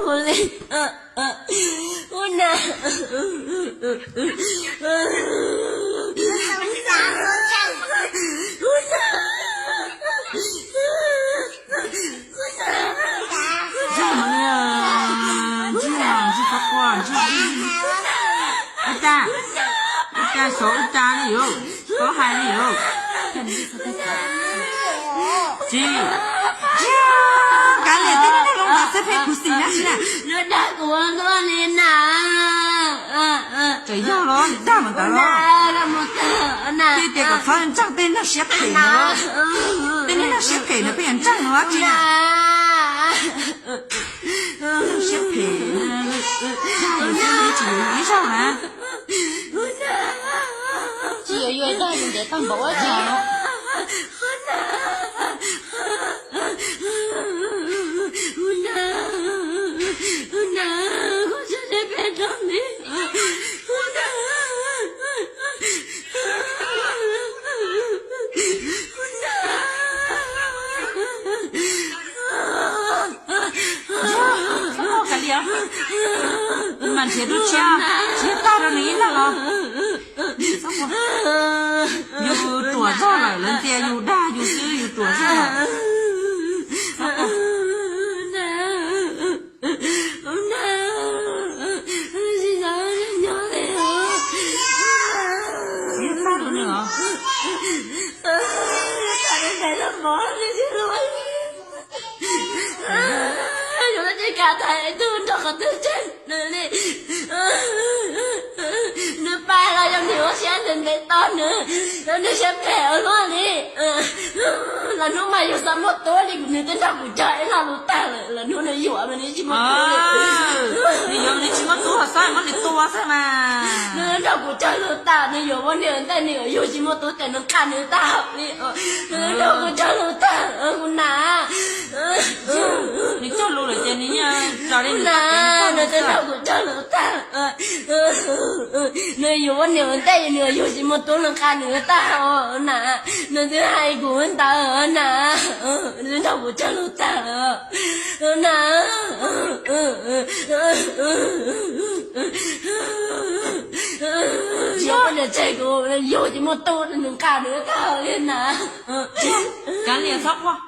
Ua li, ua na. Ntsej muag, ntsej muag, ntsej muag, ntsej muag. Ua cas, ua cas xyov ua cas li yus, tau hais li yus. Tsis, tsis, kav liam, tej neeg lub npe xwb pheej khuv xim na, tsis na. Lub dag kuv ua luaj li na. Tseem yog los dag mus ntawd los. Ces tias kom txhob ntseeg tej neeg siab phem no. Tej neeg siab phem no pheej yuav ntseeg no tsis na. Neeg siab phem, dag yus xwb tsis yog ib zaug na. Tsis yog yuav dag yus ntev tag npaum ua cas. Kav liam, mas nrhiav lub tshiab, tshiab tag rau nws ib leeg los. Yus ruam zog lawm, lawv ntxias yus dag yus xwb yus ruam zog lawm. Yus tsis kam tham tus nrog qhov twg tseg li. Nws pab los yog nws ua siab ntev ntev tos nws, nws siab phem ua luaj li. Lwm hnub mas yus xav muaj tub li nws twb nrog kuv cog ib lo lus tag lawm, lwm hnub nws yuam mas nws tsis muaj tub li. Nws yuam nws tsis muaj tub, xav muab nws tua xwb mas. Nws nrog kuv cog lus tag, nws yuav ua niam ntej nws yuav yug tsis muaj tub ces nws qab nws tag li. Nws nrog kuv cog lus tag, kuv nam. Nws cog lus lawm ces nws yeej tso li nws na, nws twb nrog kuv cog lus tag. Nws yuav ua niam ua ntej nws yuav yug tsis muaj tub nws qab nws tag os na. Nws twb hais kuv ntawd na, nws twb nrog kuv cog lus tag na. Yog ua niam tseg kuv yug tsis muaj tub nws qab nws tag li na. Kav liam txhob quaj.